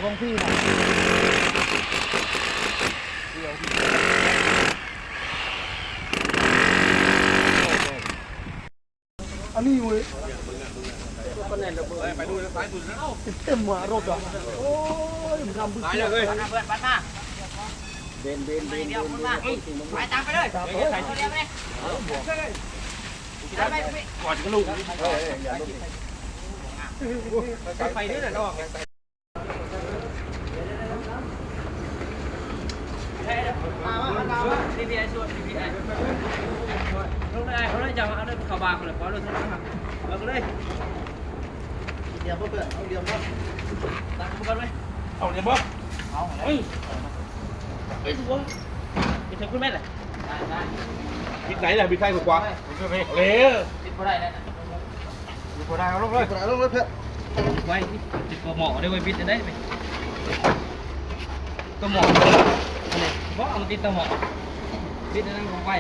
ຂອງພີ່ນະ ອັນນີ້ເວີຍ ໄປດູນະ ໄປດູນະ ເຕັມວ່າລົດອ່ະ ໂອ້ຍ ມັນທຳບຸນ ໄປເລີຍເວີຍ ເບັນ ເບັນ ເບັນ ເບັນ ໄປຕາມໄປເລີຍ ຕາມໄປເລີຍ ກອດກັນລູກ ເອີ ເອີ ຢ່າລົງ ໄປເດີນະນ້ອງ ມາ ມາ ມາ ມາ ດີພີໄອ ສວນ ດີພີໄອ ລົງເລີຍ ເອົາເລີຍ ຢ່າມາເອົາເລີຍ ເຂົ້າບາງເລີຍ ເອົາເລີຍ ເອົາເລີຍ ດຽວບໍ່ເພື່ອນ ເອົາດຽວບໍ່ ຕັກບໍ່ກ່ອນເວີຍ ເອົາດຽວບໍ່ ເອົາເລີຍ ເອີຍ ເອີຍ ໄປເທິງພຸ້ນແມ່ນແຫຼະ ໄດ້ ໄດ້ ບິດໄດ້ລະ ບິດໄດ້ກວ່າ ເອີ ບິດບໍ່ໄດ້ແລ້ວນະ ບໍ່ໄດ້ ເອົາລົງເລີຍ ບໍ່ໄດ້ ເອົາລົງເລີຍເພື່ອນ ໄວ້ ຕິດຕົວໝໍ້ເດ້ ໄວ້ບິດໄດ້ເວີຍ ຕົວໝໍ້ ອັນນີ້ ບໍ່ ເອົາມາຕິດຕົວໝໍ້ ບິດອັນນັ້ນບໍ່ໄວ